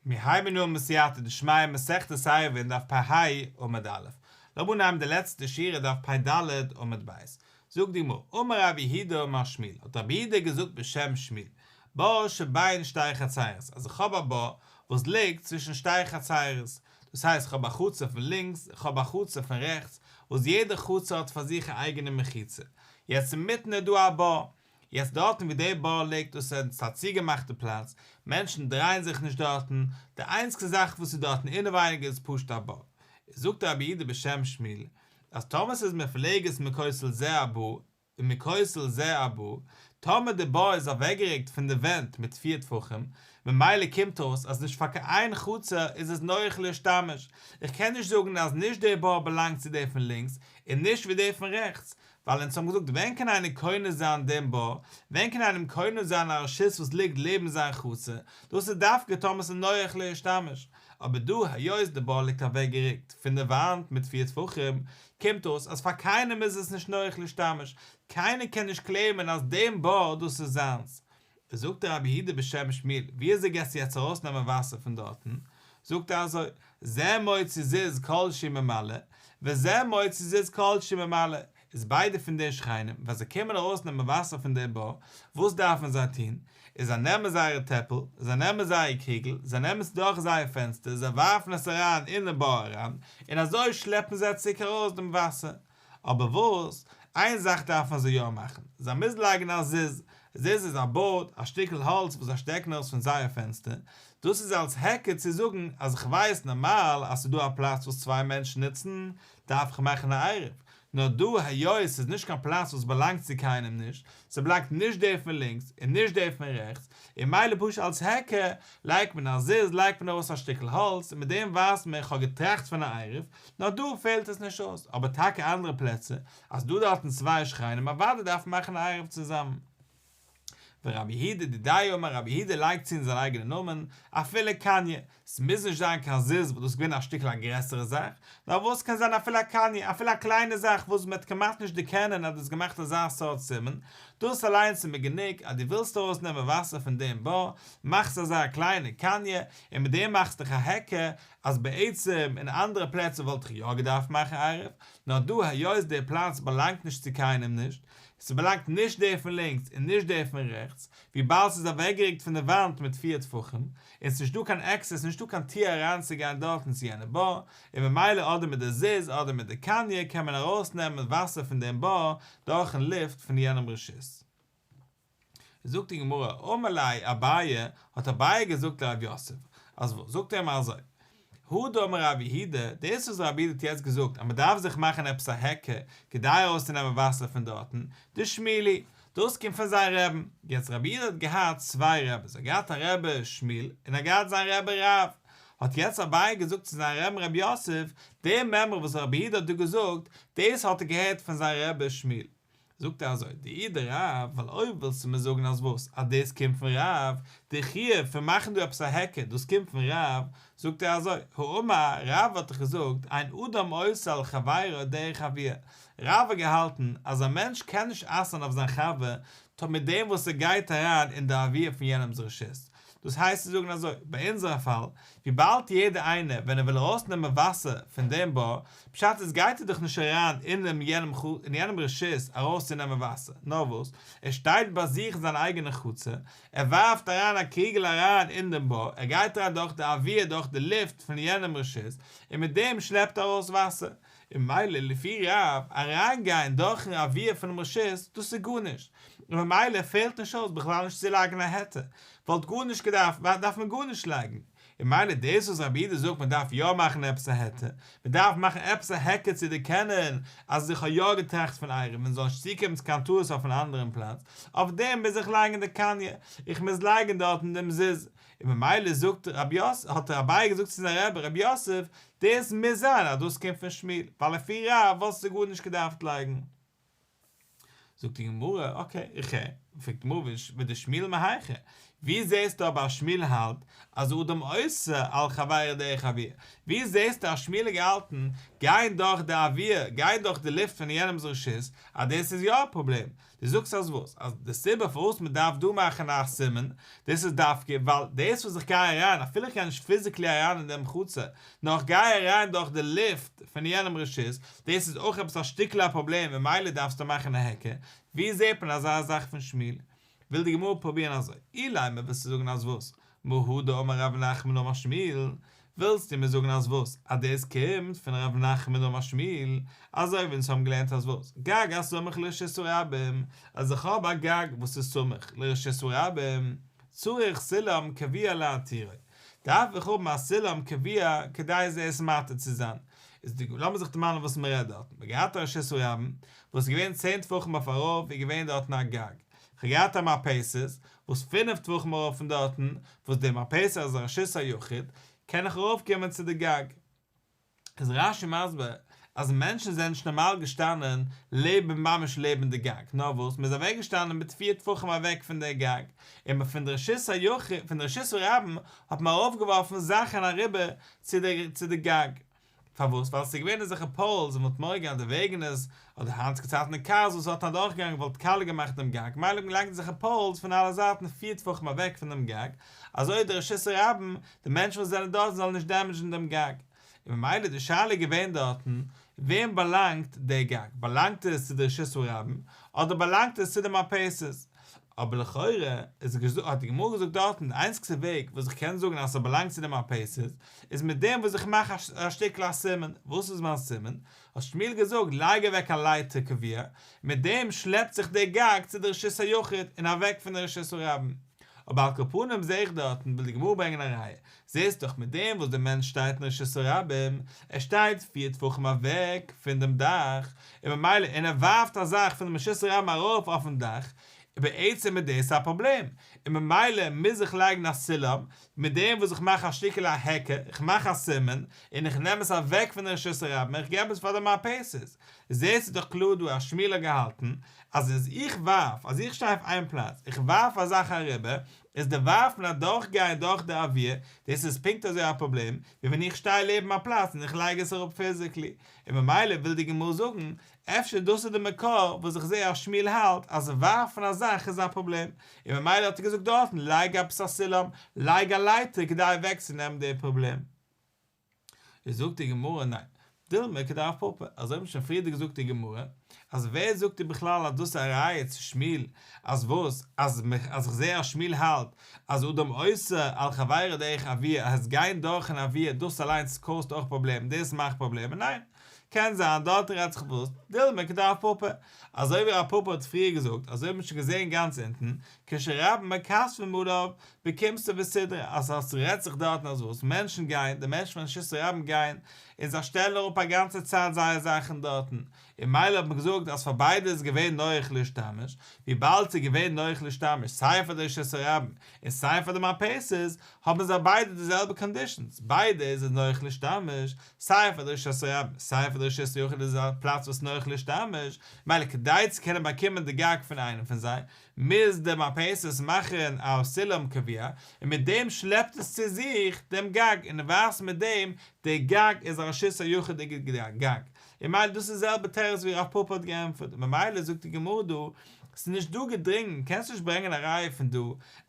מיר הייבן אן בסייעתא דשמיא מסכת עירובין דף פ"ה עמוד א'. לאמיר אנהייבן די לעצטע שורה דף פ"ד עמוד ב'. זאגט די גמרא, אמר רב יהודה אמר שמואל, האט רב יהודה געזאגט בשם שמואל, בור שבין שתי חצרות, אז איך האב א בור וואס ליגט צווישן שתי חצרות, דאס הייסט איך האב א חצר פון לינקס, איך האב א חצר פון רעכטס, וואס יעדע חצר האט פאר זיך א אייגענע מחיצה, יעצט אינמיטן איז דא א בור, יעצט דארטן ווי די בור ליגט דאס איז א צוגעמאכטע פלאץ, מענטשן דרייען זיך נישט דארטן, די איינציגסטע זאך וואס איז דארטן אינעווייניג איז פשוט א בור. זאגט רב יהודה בשם שמואל, אז טאמער ס'איז מופלגת מכותל זה ארבעה ומכותל זה ארבעה, טאמער די בור איז אוועקגערוקט פון די ווענט מיט פיר טפחים, ממילא קומט אויס אז נישט פאר קיין איין חצר איז עס נוח להשתמש, איך קען נישט זאגן אז נישט די בור באלאנגט צו די פון לינקס און נישט ווי די פון רעכטס, ווייל אונז האבן געזאגט ווען קען איינער קונה זיין דעם בור, ווען קען איינעם קונה זיין א רשות וואס ליגט לעבן זיין חצר, דאס איז דווקא טאמער ס'איז נוח להשתמש, אבער דא היות די בור ליגט אוועק גערוקט פון די וואנט מיט פיר טפחים, קומט אויס אז פאר קיינעם איז עס נישט נוח להשתמש, קיינער קען נישט claim ען אז דעם בור דאס איז זיינס. זאגט רב יהודה בשם שמואל, ווי אזוי גייסטו יעצט ארויסנעמען וואסער פון דארטן? זאגט ער אזוי, זה מוציא זיז כל שהוא ממלא, וזה מוציא זיז כל שהוא ממלא, איז ביידע פון די שכנים, ווען זיי קומען ארויסנעמען וואסער פון די בור, וואס דארפן זיי טון? איז זיי נעמען זייערע טעפל, זיי נעמען זייער קריגל, זיי נעמען עס דורך זייער פענסטער, זיי ווארפן עס אריין אינעם בור אריין, און אזוי שלעפן זיי צוריק ארויס דעם וואסער. אבער וואס? איין זאך דארפן זיי יא מאכן, זיי מוזן לייגן א זיז, זיז איז א board, א שטיקל האלץ וואס זיי שטעקן ארויס פון זייער פענסטער, דאס איז אלס היכר צו זאגן אז איך ווייס נארמאל אז ס'איז דא א פלאץ וואס צוויי מענטשן נוצן, דארף איך מאכן א עירוב, נאר דא היות ס'איז נישט קיין פלאץ וואס באלאנגט צו קיינעם נישט, ס'באלאנגט נישט דער פון לינקס און נישט דער פון רעכטס, און מילא פשוט אלס היכר לייגט מען א זיז לייגט מען ארויס א שטיקל האלץ און מיט דעם ווייזט מען איך האב געטראכט פון א עירוב, נאר דא פעלט עס נישט אויס, אבער טאקע אנדערע פלעצער, אז דא דארטן צוויי שכנים אוודאי דארף מען מאכן א עירוב צוזאמען. ורבי יהודה דידיה אמר רבי יהודה לייגט צו אין זיין אייגענע נאמען, אפילו קניא, ס'מוז נישט זיין קיין זיז וואס דאס איז געווען א שטיקל א גרעסערע זאך, נאר וואס קען זיין אפילו א קניא, אפילו א קליינע זאך וואס מ'וועט כמעט נישט דערקענען אז דאס געמאכט אזא סארט סימן, דאס אליינס איז מיר גענוג אז דו ווילסט ארויס נעמען וואסער פון דעם בור, מאכסט אזא קליינע קניא, און מיט דעם מאכסט דיך א היכר אז בעצם אין אנדערע פלעצער וואלט איך יא געדארפט מאכן עירוב, נאר דא היות דער פלאץ באלאנגט נישט צו קיינעם נישט, ס'באלאנגט נישט דער פון לינקס און נישט דער פון רעכטס, וויבאלד ס'איז אוועקגערוקט פון די וואנט מיט פיר טפחים, און ס'נישט דא קיין access נישטא קיין טיר אריינצוגיין דארטן צו יענע בור, און ממילא אדער מיט די זיז אדער מיט די קניא קען מען ארויסנעמען וואסער פון דעם בור דורכן לופט פון יענעם רשות. זאגט די גמרא, אמר ליה אביי, האט אביי געזאגט לרב יוסף, אז וואס, זאגט ער אים אזוי, הא דאמר רב יהודה, דאס וואס רב יהודה האט יעצט געזאגט אז מען דארף זיך מאכן עפעס א היכר כדי ארויסצונעמען וואסער פון דארטן, דשמואל היא, דאס קומט פון זיין רעבן, יעצט רב יהודה האט געהאט צוויי רעבעס, ער האט געהאט א רעבע שמואל און ער האט געהאט זיין רעבע רב, האט יעצט אביי געזאגט צו זיין רעבן רב יוסף, די מימרא וואס רב יהודה האט דא געזאגט, דאס האט ער געהערט פון זיין רעבע שמואל. זאגט ער אזוי, דאי דרב, ווייל אויב ווילסטו מיר זאגן אז וואס? אז דאס קומט פון רב, די חיוב פון מאכן דא עפעס א היכר, דאס קומט פון רב, זאגט ער אזוי, האמר, רב האט דאך געזאגט, אין אדם אוסר על חברו דרך אויר, רב האט געהאלטן אז א מענטש קען נישט אסר'ן אויף זיין חבר, טאר מיט דעם וואס ער גייט אריין אין די אויר פון יענעמ'ס רשות, דאס הייסט צו זאגן אזוי, ביי אונזער פאל, וויבאלד יעדער איינער ווען ער וויל ארויסנעמען וואסער פון דעם בור, פשט איז גייט ער דאך נישט אריין אינעם יענעם אין יענעם רשות ארויסצונעמען וואסער, נאר וואס, ער שטייט ביי זיך אין זיין אייגענע חצר, ער ווארפט אריין א קריגל אריין אין דעם בור, ער גייט אריין דורך די אוויר דורך די לופט פון יענעם רשות, און מיט דעם שלעפט ער ארויס וואסער. און ממילא לפי רב, אריינגיין דורכן אוויר פונעם רשות, דאס איז גארנישט, און ממילא פעלט נישט אויס בכלל נישט צו לייגן א היתר, וואלט גארנישט געדארפט, דארף מען גארנישט לייגן, און ממילא דאס וואס רבי יהודה זאגט מען דארף יא מאכן עפעס א היתר, מען דארף מאכן עפעס א היכר צו דערקענען אז איך האב יא געטראכט פון עירוב און זאל נישט צוקומען צו קיין טעות אויפן אנדערן פלאץ, אויף דעם מוז איך לייגן די קניא, איך מוז לייגן דארטן דעם זיז, און ממילא זאגט רב יוסף, האט אביי געזאגט צו זיין רבי רב יוסף, דאס מוז זיין אז דאס קומט פון שמואל, ווייל לפי רב וואלסטו גארנישט געדארפט לייגן. זאגט די גמרא, okay, איך הער. פרעגט די גמרא ודשמואל מהיכא, ווי זעסטו אבער אז שמואל האלט אז אדם אוסר על חברו דרך אויר, ווי זעסטו אז שמואל האט געהאלטן גיין דורך די אוויר, גיין דורך די לופט פון יענעמ'ס רשות, אז דאס איז יא א פראבלעם, דו זאגסט אז וואס? אז די סיבה פארוואס מען דארף דא מאכן א סימן, דאס איז דווקא ווייל דאס וואס איך גיי אריין, אפילו איך גיי נישט פיזיקלי אריין אין דעם חצר, נאר איך גיי אריין דורך די לופט פון יענעם רשות, דאס איז אויך עפעס א שטיקל א פראבלעם ממילא דארפסטו מאכן א היכר, ווי זעט מען אזא זאך פון שמואל? וויל די גמרא פרובירן אזוי, אילימא ווילסטו זאגן אז וואס? מהא דאמר רב נחמן אמר שמואל, ווילסטו מיר זאגן אז וואס? אז דאס קומט פון רב נחמן אמר שמואל, אזוי ווי אונז האבן געלערנט אז וואס? גג הסמוך לרשות הרבים, אז איך האב א גג וואס איז סמוך לרשות הרבים, צריך סולם קבוע להתירו, דארף איך האבן א סולם קבוע כדי עס מתיר צו זיין. איז די לאמיר זיך דערמאנען וואס מען רעדט דארטן, מען האט געהאט א רשות הרבים וואס איז געווען צען טפחים אויף ארויף איז געווען דארטן א גג, כ'האב געהאט א מרפסת וואס פינף טפחים ארויף פון דארטן, וואס די מרפסת איז א רשות היחיד, קען איך ארויף קומען צו די גג. איז רש"י מסביר אז מענטשן זענען נישט נארמאל געשטאנען לעבן ממש לעבן די גג, נאר וואס מ'איז אוועק געשטאנען מיט פיר טפחים אוועק פון די גג, און פון די רשות היחיד פון די רשות הרבים האט מען ארויף געווארפן זאכן אריבער צו די צו די גג. פארוואס? ווייל עס איז געווען אזעלכע poles און מ'וואלט מורא געהאט די וועגענעס, אדער היינטיגע צייטן די קארס וואס וואלטן אדורכגעגאנגען וואלט קאליע געמאכט דעם גג, מילא האט מען געלייגט אזעלכע poles פון אלע זייטן פיר טפחים אוועק פון דעם גג, אזוי די רשות הרבים, די מענטשן וואס זענען דארט זאלן נישט דעמעדזשן דעם גג. און ממילא די שאלה איז געווען דארטן, וועם באלאנגט דער גג? באלאנגט עס צו די רשות הרבים, אדער באלאנגט עס צו די מרפסת? אבער לכאורה איז האט די גמרא געזאגט דארטן די איינציגסטע וועג וואס איך קען זאגן אז ס'באלאנגט צו די מרפסת איז מיט דעם וואס איך מאך א שטיקל א סימן, וואס איז מיין סימן? האט שמואל געזאגט לייג אוועק א לייטער קבוע, מיט דעם שלעפט זיך דער גג צו די רשות היחיד און אוועק פון די רשות הרבים. אבער על כל פנים זעה איך דארטן וויל די גמרא ברענגען א ראיה, זעסט דאך מיט דעם וואס דער מענטש שטייט אין רשות הרבים, ער שטייט פיר טפחים אוועק פון דעם דאך, און ממילא און ער ווארפט א זאך פון דעם רשות הרבים ארויף אויפן דאך, בעצם איז דאס א פראבלעם, און ממילא מוז איך לייגן א סולם, מיט דעם וואס איך מאך א שטיקל א היכר, איך מאך א סימן, און איך נעם עס אוועק פון די רשות הרבים און איך געב עס פאר די מרפסת. זעסטו דאך קלאר דא אז שמואל האט געהאלטן אז אז איך ווארף, אז איך שטיי אויף איין פלאץ, איך ווארף א זאך אריבער, איז די ווארפן אדורכגיין דורך די אוויר, דאס איז פונקט אזוי א פראבלעם ווי ווען איך שטיי לעבן א פלאץ און איך לייג עס אראפ פיזיקלי, און ממילא וויל די גמרא זאגן, אפשר דאס איז די מקור וואס איך זעה אז שמואל האלט אז ווארפן א זאך איז א פראבלעם, און ממילא האט ער געזאגט דארטן לייג עפעס א סולם, לייג א לייטער כדי אוועקצונעמען די פראבלעם. איז זאגט די גמרא ניין, דילמא כדרב פפא, אזוי האט מען שוין פריער געזאגט די גמרא, אז ווער זאגט דיר בכלל אז דאס איז א ראיה צו שמואל, אז וואס, אז אז איך זעה אז שמואל האלט אז אדם אוסר על חברו דרך אוויר אז גיין דורכן אוויר דאס אליינס קאוזט אויך פראבלעמען דאס מאכט פראבלעמען, ניין, קען זיין דארט רעדט זיך וואס, דילמא כדרב פפא, אזוי ווי רב פפא האט פריער געזאגט, אזוי האט מען שוין געזען גאנץ אונטן, כשרבים מכספין עליו, בקימתא וסודרא, אז עס רעדט זיך דארטן אז וואס, מענטשן גייען, די מענטשן פון רשות הרבים גייען, און זיי שטעלן אראפ א גאנצע צייט זייער זאכן דארטן, און מילא האט מען געזאגט אז פאר ביידע איז געווען נוח להשתמש, וויבאלד ס'איז געווען נוח להשתמש סיי פאר די רשות הרבים און סיי פאר די מרפסת, האבן זיי ביידע די זעלבע conditions, ביידע איז עס נוח להשתמש, סיי פאר די רשות הרבים סיי פאר די רשות היחיד איז א פלאץ וואס נוח להשתמש, מילא כדי צו קענען באקומען די גג פון איינעם פון זיי, מוז די מרפסת מאכן א סולם קבוע, און מיט דעם שלעפט עס צו זיך דעם גג, און ווייזט מיט דעם דער גג איז א רשות היחיד'יגע גג, און מילא דאס איז די זעלבע תירוץ ווי רב פפא האט געענטפערט, און ממילא זאגט די גמרא דא, ס'איז נישט דא געדרינגען, קענסט נישט ברענגען א ראיה פון דא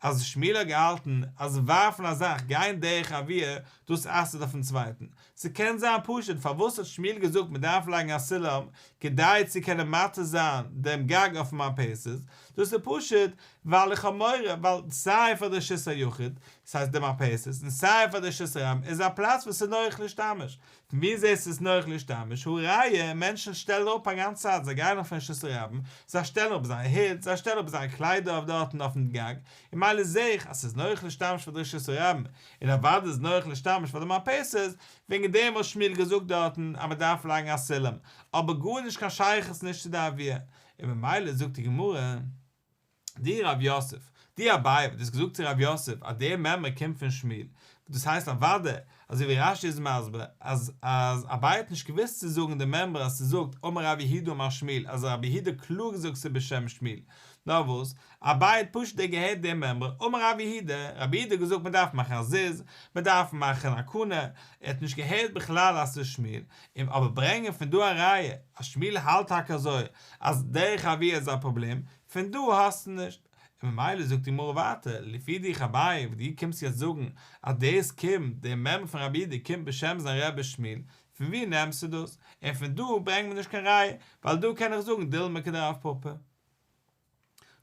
אז שמואל האט געהאלטן אז ווארפן א זאך גיין דרך אוויר דאס אסר'ט אויפן צווייטן, ס'קען זיין פשוט פארוואס האט שמואל געזאגט מ'דארף לייגן א סולם כדי צו קענען מתיר זיין דעם גג אויפן מרפסת, דאס איז פשוט ווייל איך האב מורא ווייל סיי פאר די רשות היחיד, ס'הייסט די מרפסת, און סיי פאר די רשות הרבים איז א פלאץ וואס איז נוח להשתמש, פון ווי זעסטו ס'איז נוח להשתמש? הא ראיה, מענטשן שטעלן אפ א גאנצע צייט, זיי גייען אויפן רשות הרבים, זיי שטעלן אפ זייער היט, זיי שטעלן אפ זייער קליידער אויף דארטן אויפן גג, און מילא זעה איך אז ס'איז נוח להשתמש פאר די רשות הרבים, און אוודאי איז נוח להשתמש פאר די מרפסת, וועגן דעם האט שמואל געזאגט דארטן אז מ'דארף לייגן א סולם, אבער גארנישט קיין שייכות נישט צו די אוויר, און ממילא זאגט די גמרא. דו רב יוסף, דו אביי וואס דו האסט געזאגט צו רב יוסף אז דער מימרא קומט פון שמואל, דאס הייסט אוודאי, אזוי ווי רש"י איז מסביר, אז אז אביי האט נישט געוואוסט צו זאגן די מימרא אז ס'זאגט אמר רב יהודה אמר שמואל אז רב יהודה קלאר געזאגט ס'איז בשם שמואל, נאר וואס, אביי האט פשוט געהערט דעם מימרא, אמר רב יהודה, רב יהודה האט געזאגט מען דארף מאכן א זיז, מען דארף מאכן א קנה, ער האט נישט געהערט בכלל אז ס'איז שמואל, און אבער ברענגען פון דא א ראיה אז שמואל האלט טאקע אזוי אז דרך אויר איז א פראבלעם, פון דא האסטו נישט. און ממילא זאגט די גמרא ווייטער, לפי דיך אביי וואס דו קומסט יעצט זאגן אז דאס קומט, די מימרא פון רב יהודה קומט בשם זיין רבי שמואל, פון ווי נעמסטו דאס? און פון דא ברענגט מען נישט קיין ראיה, ווייל דא קען איך זאגן דילמא כדרב פפא.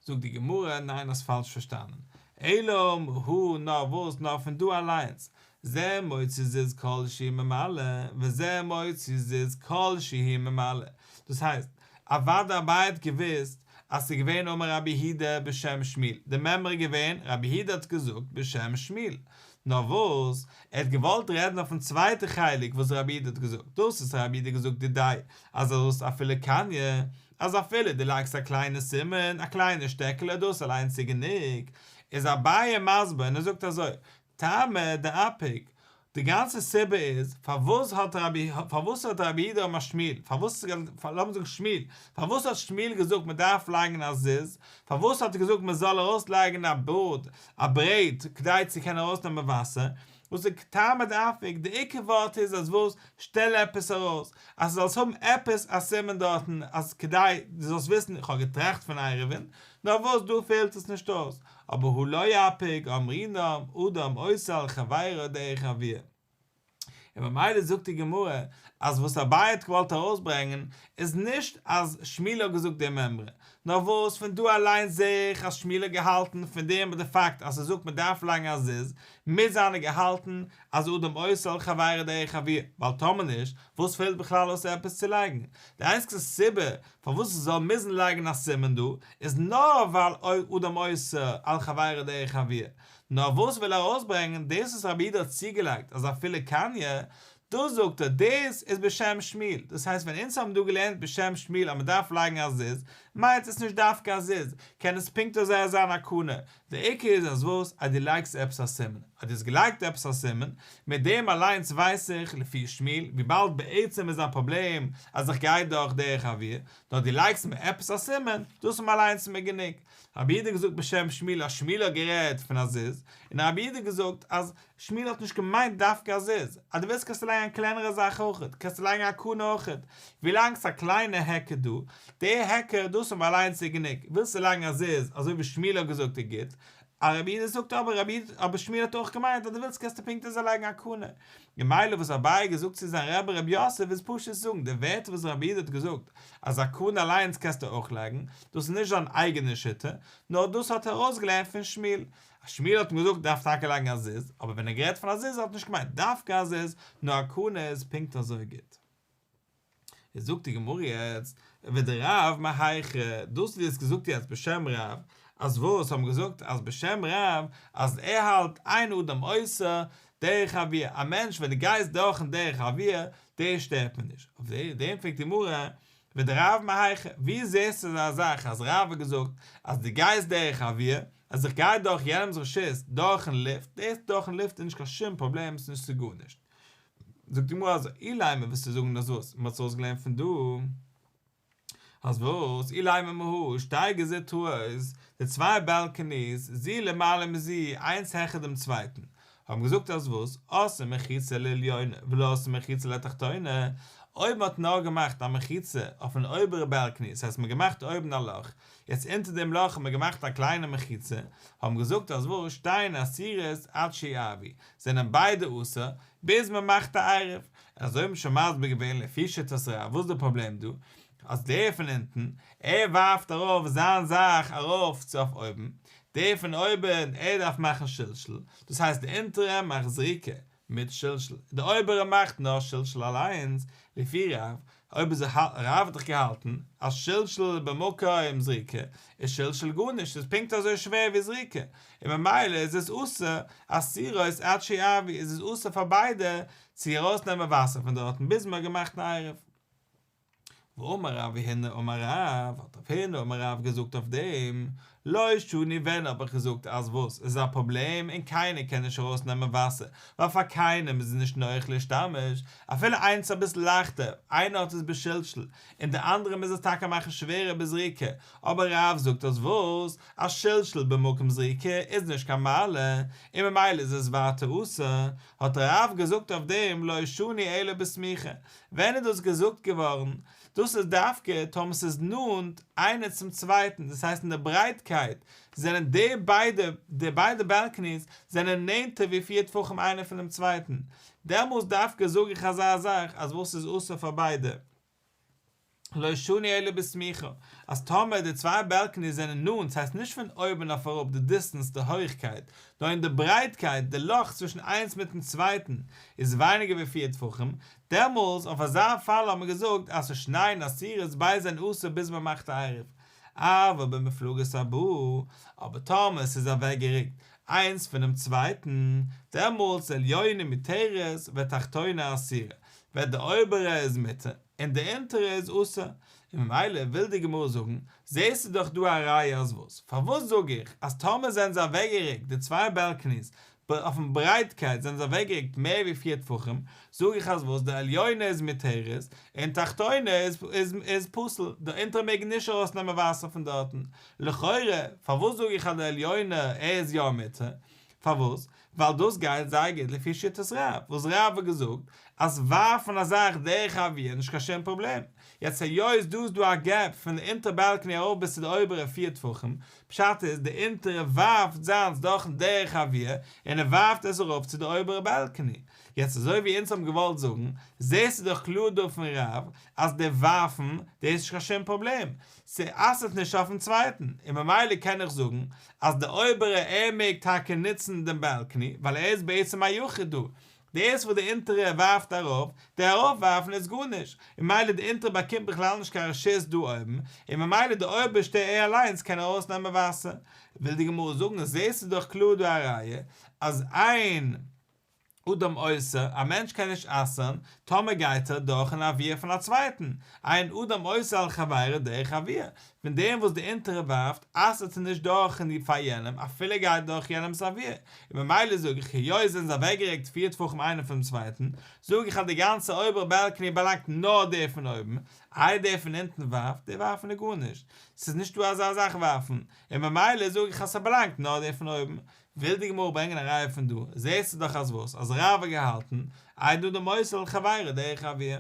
זאגט די גמרא, ניין האסט פאלש פארשטאנען, אלא מהא נאר וואס נאר פון דא אליינס, זה מוציא זיז כל שהוא ממלא, וזה מוציא זיז כל שהוא ממלא, דאס הייסט, אוודאי אביי האט געוואוסט אז ס'איז געווען אמר רבי יהודה בשם שמואל, די מימרא איז געווען רבי יהודה האט געזאגט בשם שמואל, נאר וואס, ער האט געוואלט רעדן אויפן צווייטע חלק וואס רבי יהודה האט געזאגט, דאס וואס רבי יהודה האט געזאגט דידיה אז וואס אפילו קניא, אז אפילו דו לייגסט א קליינע סימן, א קליינע שטעקעלע דאס אליינס איז גענוג, איז אביי מסביר און ער זאגט אזוי, טעמא דאפיק, די גאנצע סיבה איז פארוואס האט רבי פארוואס האט רב יהודה אמר שמואל פארוואס לאמיר זאגן שמואל פארוואס האט שמואל געזאגט מען דארף לייגן א זיז פארוואס האט ער געזאגט מען זאל ארויס לייגן א בארד א ברעט כדי צו קענען ארויס נעמען וואסער וואס איז טעמא דאפיק די עיקר ווארט איז אז וואס שטעל עפעס ארויס אז דו זאלסט האבן עפעס א סימן דארטן אז כדי דו זאלסט וויסן איך האב געטראכט פון עירובין נאר וואס דא פעלט עס נישט אויס אבער הא לא אפיק אמרינן אדם עושה על חברו דרך אויר. און ממילא זאגט די גמרא אז וואס אביי האט געוואלט ארויסברענגען איז נישט אז שמואל האט געזאגט די מימרא, נאר וואס פון דא אליינס זעה איך אז שמואל האט געהאלטן פון דעם די פאקט אז ער זאגט מען דארף לייגן א זיז מוז זיין ער האט געהאלטן אז אדם עושה על חברו דרך אויר, ווייל טאמער נישט וואס פעלט בכלל אויס עפעס צו לייגן? די איינציגסטע סיבה פארוואס עס זאל מוזן לייגן א סימן דא איז נאר ווייל אדם עושה על חברו דרך אויר, נאר וואס וויל ער ארויסברענגען דאס וואס רבי יהודה האט צוגעלייגט אז אפילו קניא, דאס זאגט ער דאס איז בשם שמואל, דאס הייסט ווען אונז האבן דא געלערנט בשם שמואל אז מען דארף לייגן א זיז, מיינט עס נישט דווקא א זיז, קען עס פונקט אזוי זיין א קנה, די עיקר איז אז וואס? אז דו לייגסט עפעס א סימן, אז דו האסט געלייגט עפעס א סימן, מיט דעם אליינס ווייס איך, לפי שמואל, וויבאלד בעצם איז א פראבלעם אז איך גיי דורך דרך אויר, נאר דו לייגסט מיר עפעס א סימן, דאס איז מיר אליינס מיר גענוג. רבי יהודה געזאגט בשם שמואל אז שמואל האט גערעדט פון א זיז, און רבי יהודה געזאגט אז שמואל האט נישט געמיינט דווקא א זיז, אז דו ווילסט קענסטו לייגן א קלענערע זאך אויכעט, קענסטו לייגן א קנה אויכעט, ווילאנג ס'איז א קליינע היכר דא, די היכר דאס איז מיר אליינס איז גענוג, ווילסטו לייגן א זיז אזוי ווי שמואל האט געזאגט איז גוט, א רבי יהודה זאגט אבער רבי יהודה אבער שמואל האט אויך געמיינט אז דו ווילסט קענסטו פונקט אזוי לייגן א קנה, ממילא וואס אביי האט געזאגט צו זיין רבי רב יוסף איז פשוט זאגן די ווערטער וואס רבי יהודה האט געזאגט אז א קנה אליינס קענסטו אויך לייגן, דאס איז נישט זיין אייגענע שיטה, נאר דאס האט ער ארויסגעלערנט פון שמואל, אז שמואל האט אים געזאגט דארף טאקע לייגן א זיז, אבער ווען ער האט גערעדט פון א זיז האט ער נישט געמיינט דווקא א זיז, נאר א קנה איז פונקט אזוי גוט. איז זאגט די גמרא יעצט, ודרב מהיכא, דאס וואס דו האסט געזאגט יעצט בשם רב, אז וואס האבן געזאגט אז בשם רב אז ער האלט אין אדם עושה דרך אויר, א מענטש ווען דו גייסט דורכן דרך אויר, דאס שטערט מיר נישט, אויף דעם פרעגט די גמרא, ודרב מהיכא, ווי זעסטו אזא זאך אז רב האט געזאגט אז דו גייסט דרך אויר, אז איך גיי דורך יענעמס רשות דורכן לופט, דאס דורכן לופט איז נישט קיין שום פראבלעם ס'איז נישט צו גארנישט. זאגט די גמרא אזוי, אילימא וועסטו זאגן אז וואס? מ'האט עס אויסגעלערנט פון דא אז וואס? אילימא מהא שתי גזוזטראות, די צוויי באלקעניס, זו למעלה מזו, איינס העכער דעם צווייטן, האבן געזאגט אז וואס? עשאן מחיצה לעליונה ולא עשאן מחיצה לתחתונה, אויב מ'האט נאר געמאכט א מחיצה אויפן אויבערע באלקעני, ס'הייסט מ'האט געמאכט אויבן א לאך, יעצט אונטער דעם לאך האט מען געמאכט א קליינע מחיצה, האבן געזאגט אז וואס? שתיהן אסורות עד שיערבו, זענען ביידע אסור, ביז מ'מאכט א עירוב. אזוי האט מען שוין מסביר געווען לפי שיטת רב, וואס איז די פראבלעם דא? אז דער פון אונטן, ער ווארפט ארויף זיין זאך ארויף צו אויף אויבן, דער פון אויבן, ער דארף מאכן שלשול, דאס הייסט די אונטערע מאכט זריקה מיט שלשול, די אויבערע מאכט נאר שלשול אליינס, לפי רב, אויב איז רב האט דאך געהאלטן אז שלשול במקום זריקה איז שלשול גארנישט, ס'איז פונקט אזוי שווער ווי זריקה, און ממילא איז עס אסור, אסורות עד שיערבו איז עס אסור פאר ביידע צו ארויסנעמען וואסער פון דארטן ביז מ'האט געמאכט אן עירוב. ואמר רב הונא אמר רב, האט רב הונא אמר רב געזאגט אויף דעם, לא שנו ווען האב איך געזאגט אז וואס עס איז א פראבלעם און קיינער קען נישט ארויס נעמען וואסער ווייל פאר קיינעם איז עס נישט נוח להשתמש אפילו איינס אביסל לייכטער איינער האט עס בשלשול און די אנדערע מוז עס טאקע מאכן שווערער בזריקה אבער רב זאגט אז וואס אז שלשול במקום זריקה איז נישט קיין מעלה און ממילא איז עס ווייטער אסור האט רב געזאגט אויף דעם לא שנו אלא בסמיכה ווען איז דאס געזאגט געווארן? דאס איז דווקא טאמער ס'איז נאנט איינער צום צווייטן, דאס הייסט אין די ברייטקייט זענען די ביידע די ביידע בעלקאניס זענען נענטער ווי פיר טפחים איינער פונעם צווייטן, דעמאלס דווקא זאג איך אזא זאך אז וואס איז אסור פאר ביידע לא שנו אלא בסמיכה, אז טאמער די צוויי בעלקאניס זענען נאנט, ס'הייסט נישט פון אויבן אויף אראפ די דיסטענס די הויכקייט, נאר אין די ברייטקייט די לאך צווישן איינס מיטן צווייטן איז ווייניגער ווי פיר טפחים, דעמאלס אויף אזא פאל האט מען געזאגט אז ס'שניהן אסורות ביידע זענען אסור ביז מען מאכט א עירוב, אבל במופלגות הבאה, אבער טאמער ס'איז אוועקגערוקט איינס פונעם צווייטן, דעמאלס עליונה מותרת ותחתונה אסורה, וועט די אויבערע איז מותר און די אונטערע איז אסור, און ממילא וויל די גמרא זאגן, זעסטו דאך דא א ראיה אז וואס? פארוואס זאג איך אז טאמער זענען זיי אוועקגערוקט די צוויי בעלקאניס אויפן ברייטקייט זענען זיי אוועקגערוקט מער ווי פיר טפחים, זאג איך אז וואס די עליונה איז מותרת און תחתונה איז פסול, די אונטערע מעג נישט ארויסנעמען וואסער פון דארטן, לכאורה פארוואס זאג איך אז די עליונה איז יא מותר? פארוואס? ווייל דאס גייט זייער גוט לפי שיטת רב, וואס רב האט געזאגט אז ווארפן א זאך דרך האוויר איז נישט קיין שום פראבלעם, יעצט היות דא איז דא א געפ פון די אונטערע בעלקעני ארויף ביז צו די אויבערע פיר טפחים, פשט איז די אונטערע ווארפט זיינס דורכן דרך האוויר און ער ווארפט עס ארויף צו די אויבערע בעלקעני, יעצט אזוי ווי אונז האבן געוואלט זאגן, זעסטו דאך קלאר דא פון רב אז די ווארפן דאס איז נישט קיין שום פראבלעם, ס'אסר'ט נישט אויפן צווייטן, און ממילא קען איך זאגן אז די אויבערע ער מעג טאקע נוצן דעם בעלקעני ווייל ער איז בעצם א יחיד דא, דאס וואס די אונטערע ווארפט ארויף, די ארויפווארפן איז גארנישט, און ממילא די אונטערע באקומט בכלל נישט קיין רשות דא אויבן, און ממילא די אויבערשטע ער אליינס קען ארויסנעמען וואסער. וויל די גמרא זאגן, זעסטו דאך קלאר דא א ראיה אז אין אדם אוסר, א מענטש קען נישט אסר'ן טאמער גייט ער דורכ'ן אוויר פון א צווייטן, אין אדם אוסר על חברו דרך אוויר, פון דעם וואס די אונטערע ווארפט, אסר'ט ער נישט דורכ'ן פאר יענעם אפילו ער גייט דורך יענעמ'ס אוויר, און ממילא זאג איך היות זענען זיי אוועקגערוקט פיר טפחים איינער פונעם צווייטן, זאג איך אז די גאנצע אויבערע בעלקעני באלאנגט נאר דער פון אויבן, איי דער פון אונטן ווארפט, דער ווארפן איז גארנישט, ס'איז נישטא אזא זאך ווארפן, און ממילא זאג איך אז ס'באלאנגט נאר דער פון אויבן, וויל די גמרא ברענגען א ראיה פון דא, זעסטו דאך אז וואס? אז רב האט געהאלטן, אין אדם אוסר על חברו דרך אוויר.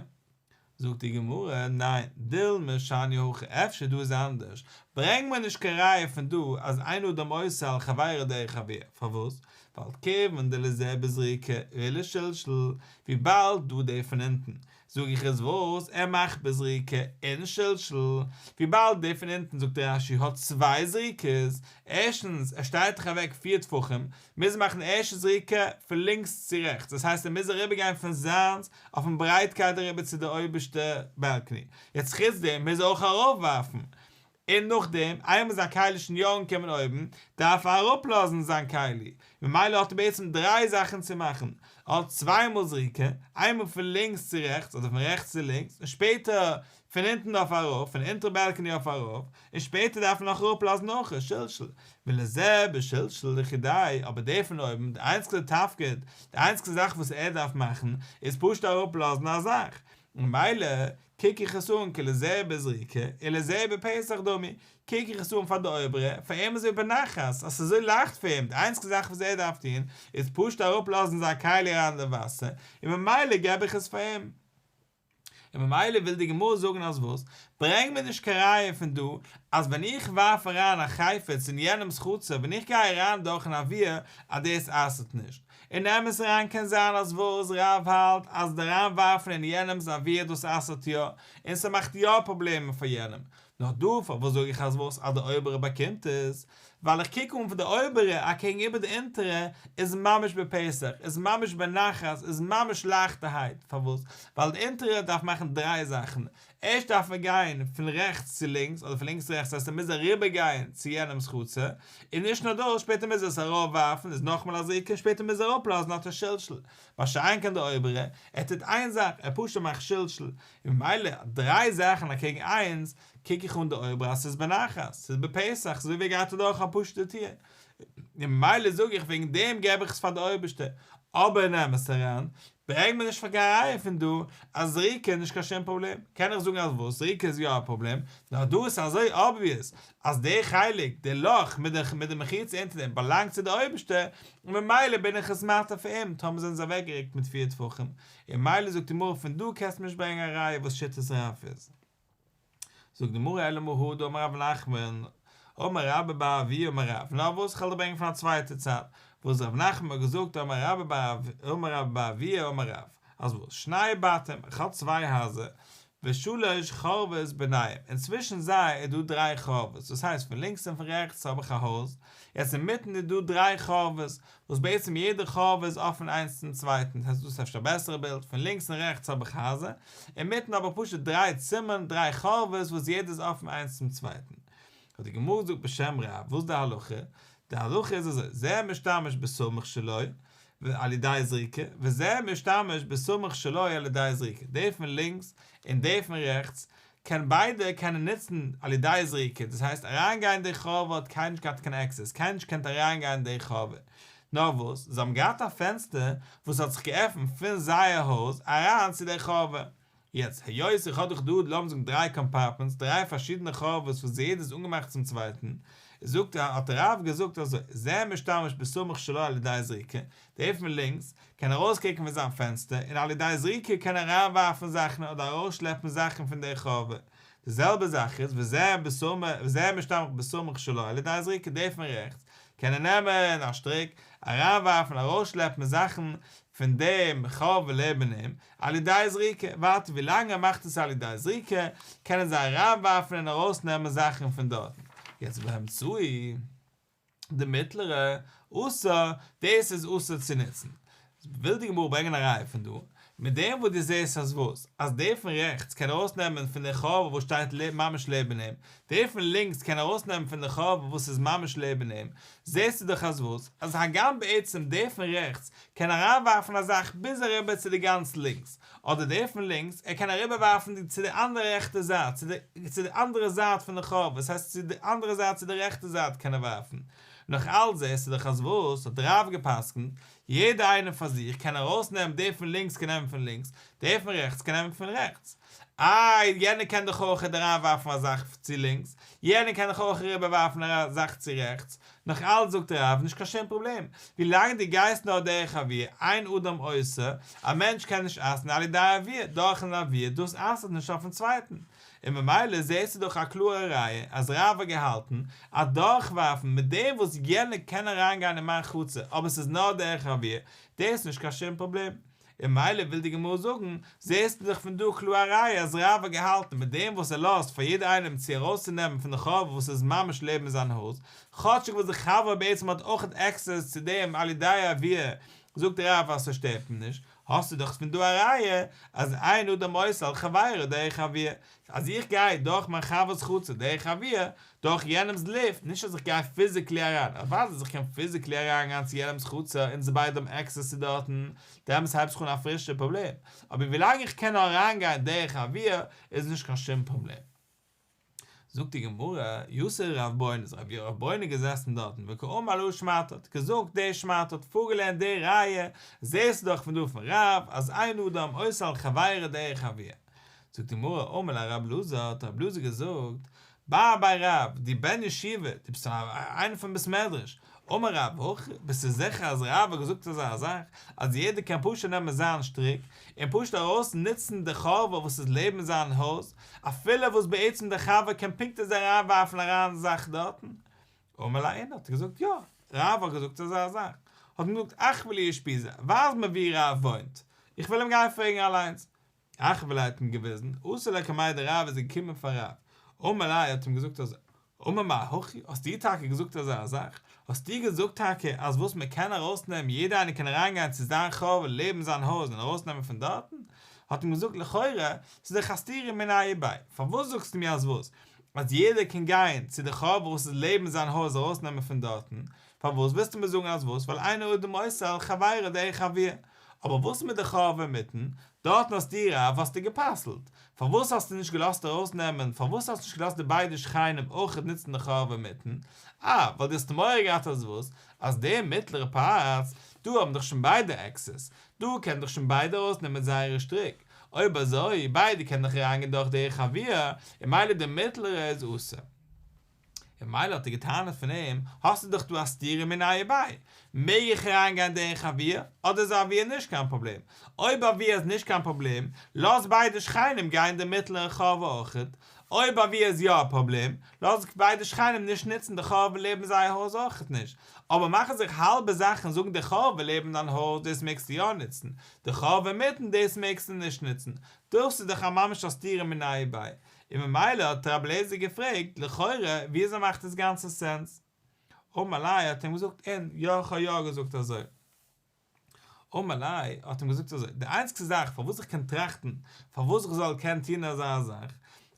זאגט די גמרא, ניין, דילמא שאני הכא, אפשר דא איז אנדערש, ברענג מיר נישט קיין ראיה פון דא אז אין אדם אוסר על חברו דרך אוויר, פארוואס? ווייל כיוון דלזה בזריקה ולשלשול, וויבאלד דא דער פון אונטן, זאג איך איז וואס? ער מאכט בזריקה און שלשול, וויבאלד דער פון אונטן זאגט רש"י האט צוויי זריקות, ערשטנס ער שטייט דאך אוועק פיר טפחים, מוז ער מאכן די ערשטע זריקה פון לינקס צו רעכטס, דאס הייסט ער מוז אריבערגיין פון זיינס אויפן ברייטקייט אריבער צו די אויבערשטע בעלקעני, יעצט חוץ דעם מוז ער אויך ארויפווארפן, און נאכדעם איינמאל זיין כלי איז שוין יא אנגעקומען אויבן, דארף ער אראפלאזן זיין כלי, ממילא האט ער בעצם דריי זאכן צו מאכן, ער האט צוויי מאל זריקה, איינמאל פון לינקס צו רעכטס אדער פון רעכטס צו לינקס, און שפעטער פון אונטן אויף ארויף, פון אונטערע בעלקעני אויף ארויף, און שפעטער דארף מען נאך אראפלאזן אויך שלשול, ולזה בשלשול לחודיה, אבער דער פון אויבן, די איינציגסטע תפקיד, די איינציגסטע זאך וואס ער דארף מאכן, איז פשוט אראפלאזן א זאך, ממילא קוק איך עס אן כלזה בזריקה ולזה בפתח דמי, קוק איך עס אן פאר די אויבערע, פאר אים אזוי בנחת, אז ס'איז אזוי לייכט פאר אים, די איינציגסטע זאך וואס ער דארף טון, איז פשוט אראפלאזן זיין כלי אריין אין די וואסער, און ממילא געב איך עס פאר אים. און ממילא וויל די גמרא זאגן אז וואס? ברענג מיר נישט קיין ראיה פון דא אז ווען איך ווארף אריין א חפץ אין יענעמ'ס חצר ווען איך גיי אריין דורכ'ן אוויר אז דאס אסר'ט נישט. אין אמת אריין קען זיין אז וואס רב האלט אז די אריין ווארפן אין יענעמ'ס אוויר דאס אסר'ט יא און ס'מאכט יא פראבלעמען פאר יענעם. נאר דא פארוואס זאג איך אז וואס אז די אויבערע באקומט עס? ווייל איך קוק אן פון די אויבערע אקעגן איבער די אונטערע איז ממש בפתח, איז ממש בנחת, איז ממש לייכטערהייט, פארוואס? ווייל די אונטערע דארף מאכן דריי זאכן, ערשט דארף ער גיין פון רעכטס צו לינקס, אדער פון לינקס צו רעכטס, דאס הייסט ער מוז אריבער גיין צו יענעמ'ס חצר, און נישט נאר דאס, שפעטער מוז ער עס ארויף ווארפן, איז נאכאמאל א זריקה, און שפעטער מוז ער אראפלאזן האט ער שלשול, מה שאין כן די אויבערע, ער טוט איין זאך, ער פשוט מאכט שלשול, און ממילא דריי זאכן אקעגן איינס, קוק איך אן די אויבערע אז ס'איז בנחת, ס'איז בפתח, ס'איז אזוי ווי ער גייט אדורך א פשוט'ע טיר, און ממילא זאג איך וועגן דעם געב איך עס פאר די אויבערשטע, אבער אין אמת אריין, ברענג מיר נישט פאר קיין ראיה פון דא אז זריקה איז נישט קיין שום פראבלעם, קען איך זאגן אז וואס, זריקה איז יא א פראבלעם, נאר דא איז אזוי obvious אז די חלק, די לאך מיט די מיט די מחיצה אונטער דעם באלאנגט צו די אויבערשטע, און ממילא בין איך עס מתיר פאר אים, טאמער זענען זיי אוועקגערוקט מיט פיר טפחים, און ממילא זאגט די גמרא פון דא קענסטו מיר נישט ברענגען א ראיה וואס שיטת רב איז. זאגט די גמרא אלא מהא דאמר רב נחמן, אמר רבה בר אבוה אמר רב, נאר וואס כ'וועל דיר ברענגען פון א צווייטע צד, וואס רב נחמן האט געזאגט אמר רבה בר אמר רבה בר אבוה אמר רב, אז וואס, שני בתים, איך האב צוויי הייזער, ושלש חורבות ביניהם, און צווישן זיי איז דא דריי חורבות, דאס הייסט פון לינקס און פון רעכטס האב איך א הויז, יעצט אינמיטן איז דא דריי חורבות, וואס בעצם יעדע חורבה איז אפן איינס צום צווייטן, דאס הייסט דאס איז אפשר א בעסערע בילד, פון לינקס און רעכטס האב איך הייזער, אינמיטן האב איך פשוט דריי צימערן, דריי חורבות וואס יעדע איז אפן איינס צום צווייטן. האט די גמרא געזאגט בשם רב, וואס איז די הלכה? די הלכה איז אזוי, זה משתמש בסמוך שלו על ידי זריקה, וזה משתמש בסמוך שלו על ידי זריקה, דער פון לינקס און דער פון רעכטס קען ביידע קענען נוצן על ידי זריקה, דאס הייסט אריינגיין אין די חורבה האט קיינער נישט געהאט קיין access, קיינער נישט געקענט אריינגיין אין די חורבה, נאר וואס, זיי האבן געהאט א פענסטער וואס האט זיך געעפנט פון זייער הויז אריין צו די חורבה, יעצט היות איך האב דאך דא לאמיר זאגן דריי compartments, דריי פארשידענע חורבות וואס יעדער איז אנגעמאכט צום צווייטן, זאגט האט רב געזאגט אזוי, זה משתמש בסמוך שלו על ידי זריקה, דער פון לינקס קען ארויסקוקן פון זיין פענסטער און על ידי זריקה קען ער אריינווארפן זאכן אדער ארויסשלעפן זאכן פון דער חורבה. די זעלבע זאך איז וזה וזה משתמש בסמוך שלו על ידי זריקה דער פון רעכטס קען ער נעמען א שטריק אריינווארפן ארויסשלעפן זאכן פון דעם חורבה לעבן אים על ידי זריקה, ווייטער ווילאנג ער מאכט עס על ידי זריקה קענען זיי אריינווארפן און ארויסנעמען זאכן פון דארטן. יעצט והאמצעי. די מיטלערע, אסור, דאס איז אסור צו נוצן. וויל די גמרא ברענגען א ראיה פון דא, מיט דעם וואס דו זעסט אז וואס? אז דער פון רעכטס קען ארויסנעמען פון די חורבה וואס שטייט ממש לעבן אים, דער פון לינקס קען ארויסנעמען פון די חורבה וואס איז ממש לעבן אים, זעסטו דאך אז וואס? אז הגם בעצם דער פון רעכטס קען אריינווארפן א זאך ביז אריבער צו די גאנץ לינקס, אדער דער פון לינקס, ער קען אריבערווארפן צו די אנדערע רעכטע זייט, צו די צו די אנדערע זייט פון די חורבה, דאס הייסט צו די אנדערע זייט צו די רעכטע זייט קען ער ווארפן. נאך אלץ זעסטו דאך אז וואס האט רב גע'פסק'נט, יעדער איינער פאר זיך קען ארויסנעמען, דער פון לינקס קען נעמען פון לינקס, דער פון רעכטס קען נעמען פון רעכטס. איי, יענער קען דאך אויך אריינווארפן א זאך צו לינקס, יענער קען דאך אויך אריבערווארפן א זאך צו רעכטס, נאך אלץ זאגט רב, נישט קיין שום פראבלעם, ווילאנג דו גייסט נאר דרך אוויר, אין אדם אוסר, א מענטש קען נישט אסר'ן על ידי אוויר, דורכ'ן אוויר, דאס אסר'ט נישט אויפ'ן צווייטן. און ממילא זעסטו דאך א קלארע ראיה אז רב האט געהאלטן אז דורכווארפן מיט דעם וואס יענער קען אריינגיין אין מיין חצר אבער ס'איז נאר דרך אוויר, דאס איז נישט קיין שום פראבלעם. און ממילא וויל די גמרא זאגן, זעסטו דאך פון דא קלאר א ראיה אז רב האט געהאלטן מיט דעם וואס ער לאזט פאר יעדער איינעם צו ארויסצונעמען פון די חורבה וואס איז ממש לעבן זיין הויז, כאטשיג וואס די חבר בעצם האט אויך access צו דעם על ידי אוויר, זאגט רב אז ס'שטערט אים נישט, האסטו דאך פון דא א ראיה אז אין אדם אוסר על חבירו דרך אוויר, אז איך גיי דורך מיין חבר'ס חצר דרך אוויר, דורך יענעמ'ס לופט, נישט אז איך גיי physically אריין, אוודאי אז איך קען physically אריינגיין צו יענעמ'ס חצר אונז ביידע האבן access צו דארטן, דעמאלטס הייבט זיך אן א פרישע פראבלעם, אבער ווילאנג איך קען נאר אריינגיין דרך אוויר איז נישט קיין שום פראבלעם. זאגט די גמרא, יתיב רב בונא, איז רב בונא געזעסן דארטן, וקאמר להא שמעתא, האט געזאגט די שמעתא, האט פארגעלערנט די ראיה, זעסטו דאך פון דא פון רב, אז אין אדם אוסר על חבירו דרך אוויר. זאגט די גמרא, אמר ליה רב אלעזר, האט רב אלעזר געזאגט, בר בי רב, דו בן ישיבה, דו ביסט איינער פון בית מדרש, אמר רב הכי, ביסטו זיכער אז רב האט געזאגט אזא זאך, אז יעדער קען פשוט נעמען זיין שטריק, און פשוט ארויס נוצן די חורבה וואס איז לעבן זיין הויז, אפילו וואס בעצם דער חבר קען פונקט אזוי אריינווארפן אריין זאך דארטן? אמר ליה אין, האט ער געזאגט יא, רב האט געזאגט אזא זאך, האט מען געזאגט אחוי לי אושפיזא, ווייז מיר ווי רב וואוינט, איך וויל אים גיין פרעגן אליינס. אחוי ליה האט אים געוויזן, אתא לקמיה דרב איז געקומען פאר רב, אמר ליה האט אים געזאגט אזוי. אמר מר הכי, האסטו טאקע געזאגט אזא זאך? האסטו געזאגט טאקע אז וואס מען קען ארויסנעמען יעדער איינער קען אריינגיין צו זיין חורבה לעבן זיין הויז און ארויסנעמען פון דארטן? האט אים געזאגט לכאורה ס'איז דאך א סתירה מיניה וביה, פארוואס זאגסטו מיר אז וואס? אז יעדער קען גיין צו די חורבה וואס איז לעבן זיין הויז ארויסנעמען פון דארטן, פארוואס ווילסטו מיר זאגן אז וואס? ווייל אין אדם אוסר על חברו דרך אויר, אבער וואס מיט די חורבה אינמיטן? דארטן האסטו רב האסטו גע'פסל'ט, פארוואס האסטו נישט געלאזט ארויסנעמען, פארוואס האסטו נישט געלאזט די ביידע שכנים אויכעט נוצן די חורבה אינמיטן, אה, ווייל דו האסט מורא געהאט אז וואס? אז די מיטלערע פלאץ, דא האבן דאך שוין ביידע עקסעס, דא קענען דאך שוין ביידע ארויסנעמען מיט זייערע שטריק, אויב אזוי, ביידע קענען דאך אריינגיין דורך דרך אויר, און מילא די מיטלערע איז אסור. און מילא האט ער געטענה'ט פון אים, האסטו דאך דא א סתירה מיניה וביה, מעג איך אריין גיין דרך אויר, אדער איז אויר נישט קיין פראבלעם? אויב אויר איז נישט קיין פראבלעם, לאז ביידע שכנים גיין די מיטלערע חורבה אויכעט, אויב אויר איז יא א פראבלעם, לאז ביידע שכנים נישט נוצן די חורבה לעבן זייער הויז אויכעט נישט, אבער מאכן זיך האלבע זאכן זאגן די חורבה לעבן דיין הויז דאס מעגסטו יא נוצן, די חורבה אינמיטן דאס מעגסטו נישט נוצן, דאס איז דאך א ממש א סתירה מיניה וביה, און ממילא האט רבי אליעזר געפרעגט, לכאורה וויאזוי מאכט עס גאנצע סענס? אמר ליה האט אים געזאגט אין, יא איך האב יא געזאגט אזוי. אמר ליה האט אים געזאגט אזוי, די איינציגסטע זאך פארוואס איך קען טראכטן פארוואס איך זאל קענען טון אזא זאך,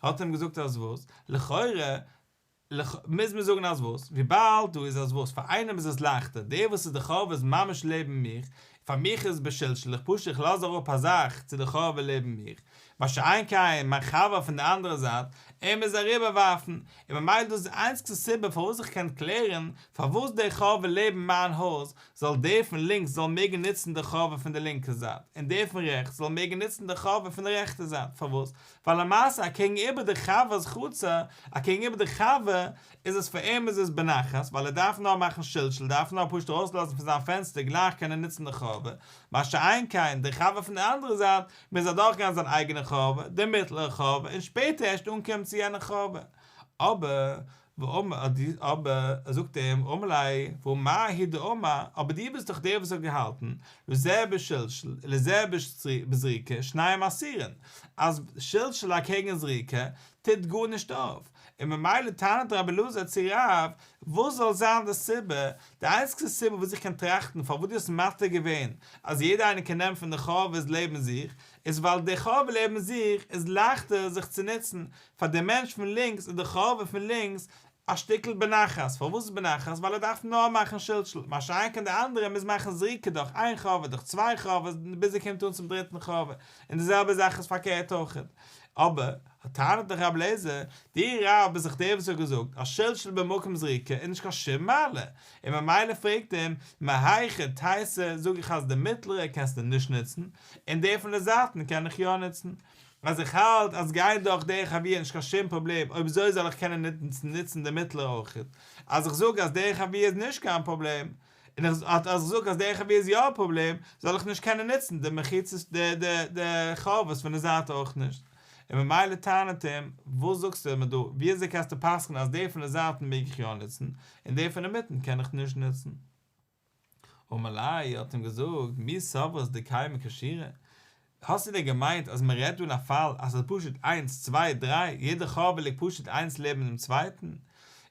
האט אים געזאגט אז וואס, לכאורה מוז מען זאגן אז וואס? וויבאלד דא איז אז וואס? פאר איינעם איז עס לייכטער, דער וואס איז די חורבה איז ממש לעבן מיך, פאר מיך איז עס בשלשול, איך פשוט איך לאז אראפ א זאך צו די חורבה לעבן מיך, מה שאין כן מיין חבר פון די אנדערע זייט, ער מוז אריבער ווארפן, און ממילא דאס איז די איינציגסטע סיבה פארוואס איך קען קלערן פארוואס די חורבה לעבן מיין הויז, זאל דער פון לינקס זאל מעגן נוצן די חורבה פון די לינקע זייט, און דער פון רעכטס זאל מעגן נוצן די חורבה פון די רעכטע זייט, פארוואס? ווייל למעשה אקעגן איבער די חבר'ס חצר, אקעגן איבער די חבר, איז עס פאר אים איז עס בנחת, ווייל ער דארף נאר מאכן שלשול, דארף נאר פשוט ארויסלאזן פון זיין פענסטער גלייך קען ער נוצן די חורבה, מה שאין כן די חבר פון די אנדערע זייט מוז אדורכגיין זיין אייגענע חורבה, די מיטלערע חורבה, און שפעטער ערשט אנקומען צו יענע חורבה. אבער ואמר אבער זאגט ער אים אמר ליה והא מר הוא דאמר אבער דו ביסט דאך דער וואס האט געהאלטן לזה בשלשול ולזה בזריקה שניהם אסורין אז שלשול אקעגן זריקה טוט גארנישט אויף און ממילא טענה'ט רבי אלעזר צו רב וואס זאל זיין די סיבה די איינציגסטע סיבה וואס איך קען טראכטן פארוואס דו האסט מתיר געווען אז יעדער איינער קען נעמען פון די חורבות לעבן זיך איז ווייל די חורבה לעבן זיך איז לייכטער זיך צו נוצן, פאר דעם מענטש פון לינקס איז די חורבה פון לינקס א שטיקל בנחת, פארוואס איז בנחת? ווייל ער דארף נאר מאכן שלשול, מה שאין כן די אנדערע מוז מאכן זריקה דורך איין חורבה דורך צוויי חורבות ביז ער קומט אן צום דריטן חורבה, און די זעלבע זאך איז פארקערט אויכעט. אבער, טענה'ט דאך רבי אליעזר, דו רב ביסט דאך דער וואס האט געזאגט אז שלשול במקום זריקה איז נישט קיין שום מעלה, און ממילא פרעגט אים, מהיכא תיתי זאג איך אז די מיטלערע קענסטו נישט נוצן, און די פון די זייטן קען איך יא נוצן. אז איך האלט אז גיין דורך דרך אויר איז נישט קיין שום פראבלעם, אויב אזוי זאל איך קענען נוצן די מיטלערע אויכעט. אז איך זאג אז דרך אויר איז נישט קיין פראבלעם, און אז איך זאג אז דרך אויר איז יא א פראבלעם, זאל איך נישט קענען נוצן די מחיצות די די די חורבות פון די זייט אויך נישט. און ממילא טענה'ט אים, וואס זאגסטו מיר דא, ווי אזוי קענסטו פסק'נען אז די פון די זייטן מעג איך יא נוצן, און די פון אינמיטן קען איך נישט נוצן? אמר ליה האט אים געזאגט, מי סברת דקיימא כשורה? האסטו דען געמיינט אז מען רעדט דא אין א פאל אז ס'איז פשוט איינס צוויי דריי, יעדע חורבה ליגט פשוט איינס לעבן דעם צווייטן,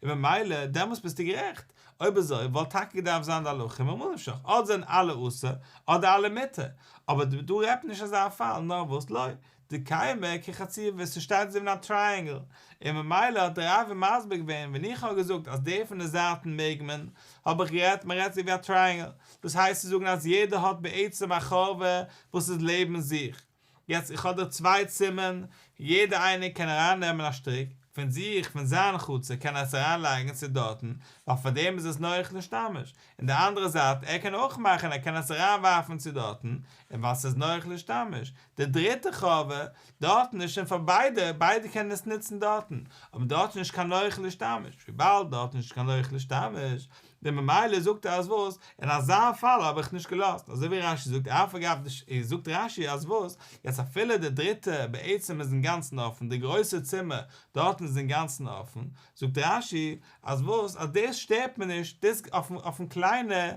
און ממילא דעמאלטס ביסטו גערעכט, אויב אזוי וואלט טאקע געדארפט זיין די הלכה ממה נפשך, אדער זענען אלע אסור אדער אלע מותר, אבער דא רעדט מען נישט אזא פאל, נאר וואס לא, דקיימא כחצובה, ס'שטייט אזוי ווי אין א טרייענגל, און ממילא האט דער רב מסביר געווען ווען איך האב געזאגט אז די פון די זייטן מעג מען, האב איך גערעדט מען רעדט אזוי ווי א טרייענגל, דאס הייסט צו זאגן אז יעדער האט בעצם א חורבה וואס איז לעבן זיך, יעצט איך האב דא צוויי צימערן, יעדער איינער קען אריין נעמען א שטריק, פון זיך פון זיין חצר קען ער עס אריין לייגן צו דארטן, ווייל פאר דעם איז עס נוח להשתמש, און די אנדערע זייט ער קען אויך מאכן ער קען עס אריין ווארפן צו דארטן, און ווייל ס'איז נוח להשתמש, די דריטע חורבה, דארטן איז שוין פאר ביידע, ביידע קענען עס נוצן דארטן, אבער דארט איז נישט קיין נוח להשתמש, וויבאלד דארט איז נישט קיין נוח להשתמש, די ממילא זאגט ער אז וואס, אין אזא פאל האב איך נישט געלאזט, אזוי ווי רש"י זאגט אף על גב דש י זאגט רש"י אז וואס, יעצט אפילו די דריטע בעצם איז אינגאנצן אפן, די גרויסע צימער דארטן איז אינגאנצן אפן, זאגט רש"י אז וואס, אז דאס שטערט מיר נישט, דאס אויפן קליינע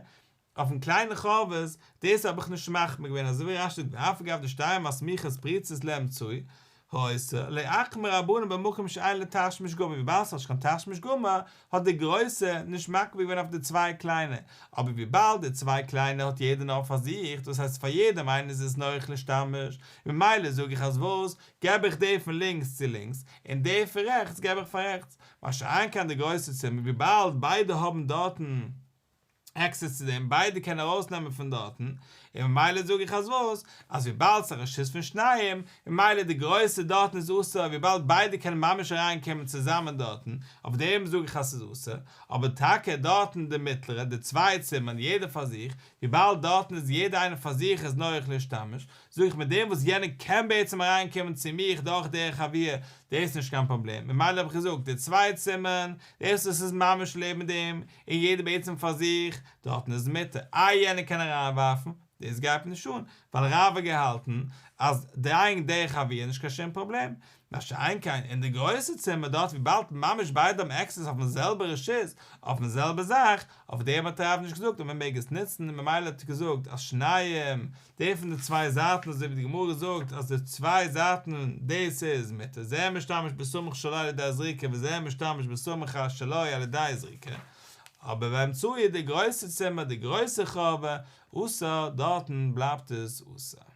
אויפן קליינע חורבות, דאס האב איך נישט מחמיר געווען, אזוי ווי רש"י זאגט ואף על גב דשתים הסמוכות פרוצות לאמצעי. האוסר, לא אקמו רבנן במקום שאין לו תשמיש גמור, וויבאלד ס'האט נישט קיין תשמיש גמור, האט די גרויסע נישט מקפיד געווען אויף די צוויי קליינע, אבער וויבאלד די צוויי קליינע האט יעדער נאר פאר זיך, דאס הייסט פאר יעדעם איינער איז עס נוח להשתמש, ממילא זאג איך אז וואס, געב איך די פון לינקס צו לינקס, און די פון רעכטס געב איך פאר רעכטס, מה שאין כן די גרויסע צימער וויבאלד ביידע האבן דארטן עקסעס צו דעם, ביידע קענען ארויסנעמען פון דארטן, און ממילא זאג איך אז וואס, אז וויבאלד ס'איז א רשות פון שניים, ממילא די גרויסע דארטן איז אסור, וויבאלד ביידע קענען ממש אריינקומען צוזאמען דארטן, אויף דעם זאג איך אז ס'איז אסור, אבער טאקע דארטן די מיטלערע, די צוויי צימערן יעדער פאר זיך, וויבאלד דארטן איז יעדער איינער פאר זיך איז נוח להשתמש, זאג איך מיט דעם וואס יענער קען בעצם אריין קומען צו מיך דורך דרך אוויר, דאס איז נישט קיין פראבלעם, ממילא האב איך געזאגט די צוויי צימערן, דאס וואס איז ממש לעבן דעם, און יעדער בעצם פאר זיך, דארטן איז מותר, איי יענער קען אריין ווארפן, דאס גייט מיר נישט אן, ווייל רב האט געהאלטן אז דריינג דרך אוויר איז נישט קיין שום פראבלעם, מה שאין כן אין די גרויסע צימער דארט וויבאלד ממש ביידע האבן עקסעס אויפן זעלבע רשות, אויפן זעלבע זאך, אויף דעם האט רב נישט געזאגט אז מען מעג עס נוצן און ממילא האט ער געזאגט אז שניים, די פון די צוויי זייטן אזוי ווי די גמרא זאגט אז די צוויי זייטן דאס איז מותר זה משתמש בסמוך שלו על ידי זריקה וזה משתמש בסמוך שלו על ידי זריקה, אבער באמצעי די גרויסע צימער די גרויסע חורבה אסור דארטן בלייבט עס אסור.